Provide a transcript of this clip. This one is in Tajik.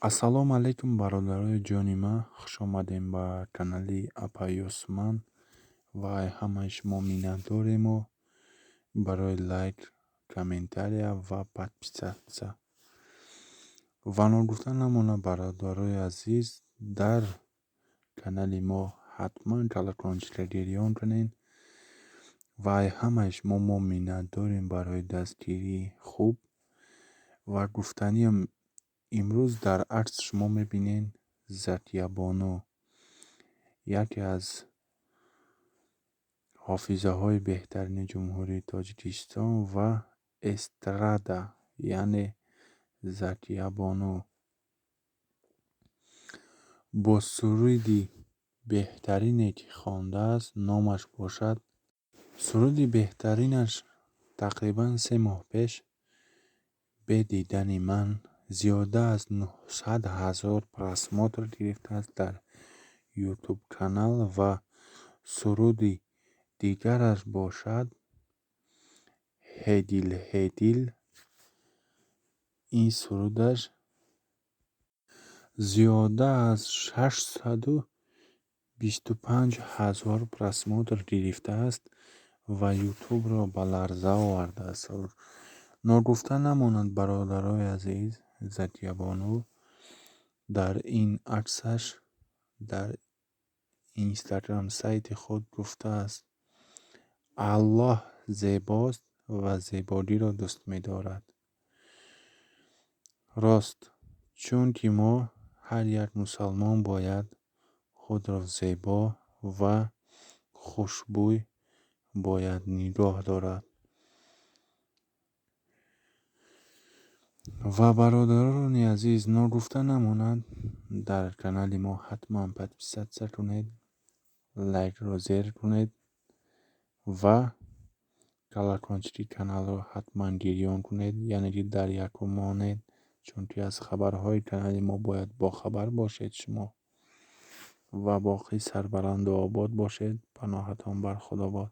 Ассалому алайкум, бародарои ҷони ман, хуш омадем ба канали Апаи Усман ва ҳамаи шумо миннатдорему барои лайк, комментария ва подписаться. Ва ногуфта намонад, бародарои азиз, дар канали мо ҳатман колокольчик а гирён кунед ва ҳамаи шумо мо миннатдорем барои дастгирии хуб. Ва гуфтаниам, имрӯз дар акс шумо мебинед Закиябону, яке аз ҳофизаҳои беҳтарини Ҷумҳурии Тоҷикистон ва эстрада, яъне Закиябону бо суруди беҳтарине, ки хондааст, номаш бошад, суруди беҳтаринаш тақрибан 3 моҳ пеш, «Бе дидани ман», зиёда аз 900 000 просмотр гирифтааст дар Ютуб канал ва суруди дигараш бошад «Ҳедил, ҳедил», ин сурудаш зиёда аз 625 000 просмотр гирифтааст ва Ютубро ба ларза овардааст. Ногуфта намонад, бародарои азиз, Закиябону дар ин аксаш дар Инстаграм сайти худ гуфтааст: «Аллоҳ зебост ва зебогиро дӯст медорад». Рост, чунки мо ҳар як мусалмон бояд худро зебо ва хушбӯй бояд нигоҳ дорад. Ва бародарони азиз, ногуфта намонад, дар канали мо ҳатман подписаться кунед, лайкро зер кунед ва колокольчик и каналро ҳатман гирён кунед, яъне ки дар якум монед, чунки аз хабарҳои канали мо бояд бохабар бошед шумо. Ва боқӣ сарбаланду обод бошед, паноҳатон бар Худо бод.